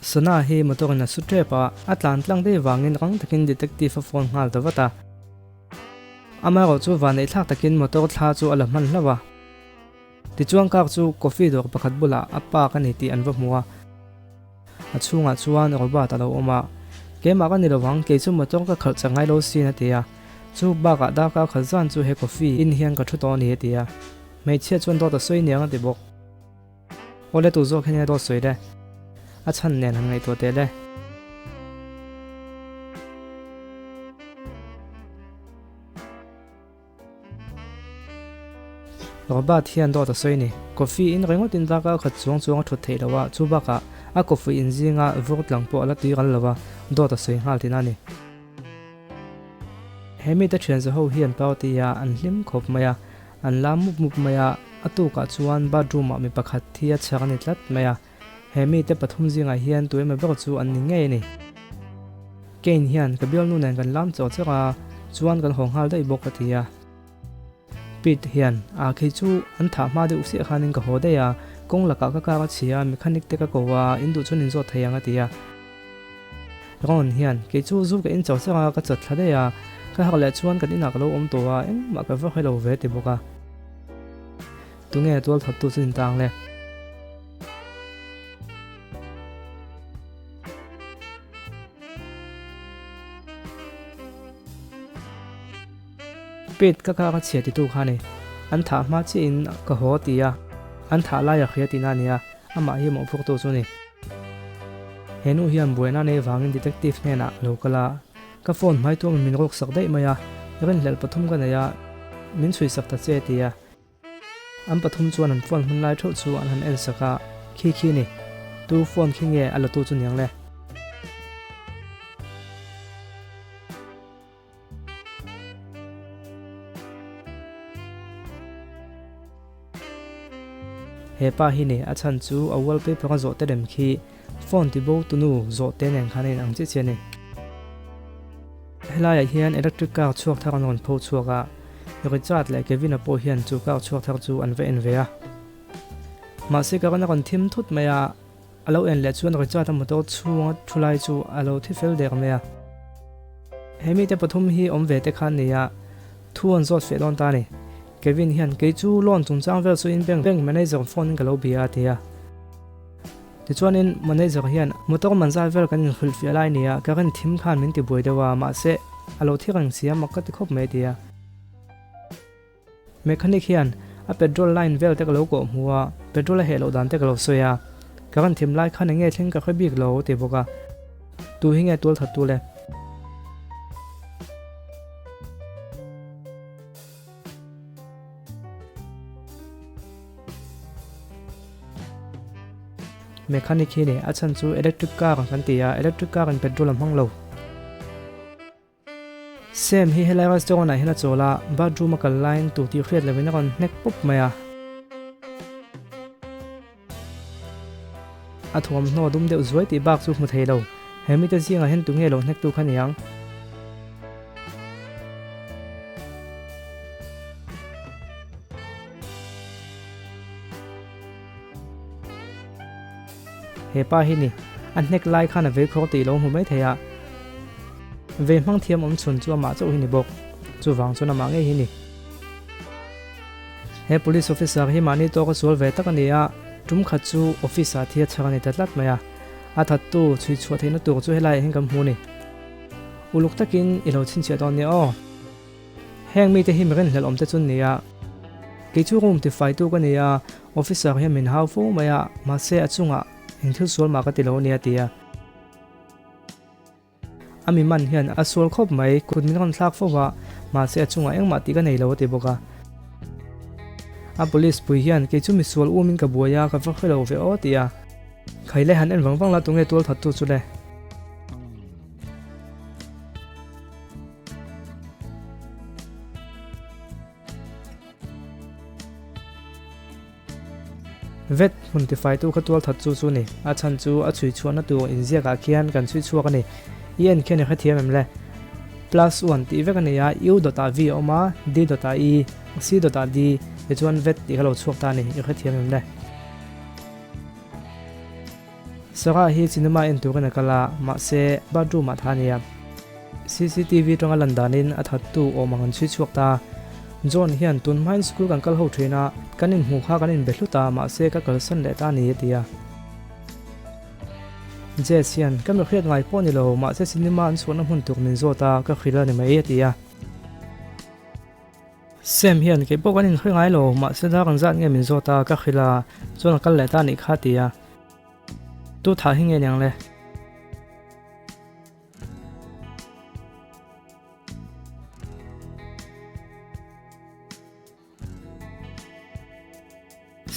Sana hi motor in a su tep a, a tlan tlang daih vangin rang takin detective a phone nghal ta vat a. Amaherawh chu vanneih thlak takin motor thla chu a la hman hlauh a. Tichuan car chu coffee dawr pakhat bulah a park a ni tih an va hmu a. A chhungah chuan Robert a lo awm a, Keimah ka ni lo ang, kei chu motor ka khalh chak ngai lo sin a ti a. Chu bakah darkar khat zan chu he coffee in hian ka thu tawh a ni a ti a. Hmeichhia chuan dawt a sawi niang a ti bawk. Awle tu zawk hian dawt sawi le? A chhan nen han ngaihtuah teh le. Robert hian dawt a sawi ni. Coffee in ringawt in darkar khat chuang chuang a thut theih loh a, chu bakah a coffee in zinga vur tlang pawh a la tui ral lo a, dawt a sawi nghal tihna a ni. He mite thian za ho hian party a an hlim khawp mai a, an lam mup mup mai a, a tukah chuan bathroom ah mi pakhat thi a chhar a ni tlat mai a, he mite pathum zingah hian tu emaw ber chu an ni ngei a ni. Kane hian ka bialnu nen kan lam chawr chawr a, chuan kan haw nghal daih bawk a ti a. Pete hian, A khi chu an thah hma deuh siah khanin ka haw daih a, kawng lakah ka kar a chhia a, mechanic te ka ko a, in duh chuan in zawt thei ang a ti a. Ron hian, Kei chu zu ka in chawr chawr a, ka chawt thla daih a, ka harh leh chuan kan inah ka lo awm tawh a, engmah ka va hre lo ve ti bawk a. Tunge tual thattu chu in tang le? Pete ka kar a chhia titu kha a ni. An thah hma chiahin ka haw ti a, an thah lai a hria tihna a ni a, amah hi mawhphurtu chu a ni. He nu hian buaina nei vangin detective hnenah a lo kal a, ka phone hmai tuamin min rawk sak daih mai a, rinhlelh pathum ka nei a, min chhui sak ta che a ti a. An pathum chuan an phone hman lai theuh chu an han en sak a, Khi khi ni, tu phone khi nge a la tu chu niang le? He pa hi ni a chhan chu a wallpaper a zawh te lem khi phone ti bo tunu zawh te nen khan a in ang chiah chiah a ni. Helaiah hian electric car chhuak thar an rawn pho chhuak a, Richard leh Kevin-a pawh hian chu car chhuak thar chu an va en ve a. Mahse ka rawn a rawn thim thut mai a. A lo en leh chuan Richard-a motor chhunga thu lai chu a lo thi fel der mai a. He mite pathum hi awm ve te khan ni a, thu an zawt feh dawn ta a ni. Kevin hian kei chu loan chungchang vel chu in bank bank manager phone in ka lo bia a ti a. Tichuanin manager hian motor man zat vel kan inhrilhfiah lai ni a, ka rin thim khan min ti buai deuh a, mahse a lo thi reng si a, mak ka ti khawp mai a ti a. Mechanic hian a petrol line vel te ka lo kawh hmu a, petrol a heh loh dan te ka lo sawi a, ka rawn thim lai khan enge thleng ka hre bik lo ti bawk a, tu hi nge tual that tu le? Mechanic hi ni, a chhan chu electric car kan ti a, electric car in petrol a hmang lo. Sam hi helai restaurant ah hian a chawl a, bathroom a kal laiin tu tih hriat lovin a rawn hnek pawp mai a. A thuamhnaw dum deuh zuai tih bak chu hmu thei lo. He mite zingah hian tunge lo hnektu kha niang? He pa hi ni, a hnek lai khan a vei khawr tih lo hmu mai thei a, vei hmang thiam awm chhun chu amah chauh hi ni bawk, chuvang chuan amah ngei hi ni. He police officer hi mahni tawk a sual ve tak a ni a, tum khat chu office ah thi a chhar a ni ta tlat mai a, a thattu chhui chhuah theihna tur chu helaiah hian kan hmu a ni. Uluk takin i lo chhinchhiah dawn nia aw. Heng mite hi mi rinhlelh awm te chu an ni a, kei chu room tifaitu ka ni a, officer hian min hau fo mai a, mahse a chungah eng thil sual mah ka ti lo a nia ti a. A mi man hian a sual khawp mai, kut min rawn thlak fo va, mahse a chungah engmah tih ka nei lo a ti bawk a. A police pui hian kei chu mi sual umin ka buai a, ka va hre lo ve aw ti a. Khaile han en vang vang la tunge tual thattu chu le. Vet hmun tifaitu kha tual that chu chu ni. A chhan chu a chhui chhuahna tur inziakah khian kan chhui chhuak a ni. I en khian i hrethiam em le? Plus one tih vek a ni a, U dawtah V a awm a, D dawtah E, C dawtah D, tichuan vet tih kha lo chhuak ta a ni. I hrethiam em le? Sarah hi cinema en turin a kal a, mahse bathroom ah tha a nia. Cctv tanga lan danin a thattu awm ang an chhui chhuak ta. John hian tun hmain school kan kal ho thin a, kan inhmuh kha kan inbe hlut a, mahse ka kalsan leh ta a ni a ti a. Jess hian ka mi hriat ngai pawh ni lo, mahse cinema an chhuahna hmun tur min zawt a, ka hrilh a ni mai a ti a. Sam hian kei pawh kan inhre ngai lo, mahse dar an zat nge min zawt a, ka hrilh a, chuan a kal leh ta a nih kha a ti a. Tu thah hi nge niang le?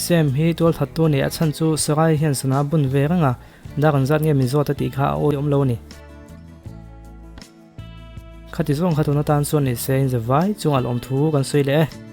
Sam hi tualthattu a ni, a chhan chu Sarai hian sana a bun ve reng a, dar an zat nge min zawt a tih kha a awi awm lo a ni. Khati zawng kha tun atan chuan ni se in za vai chungah lawmthu kan sawi leh e.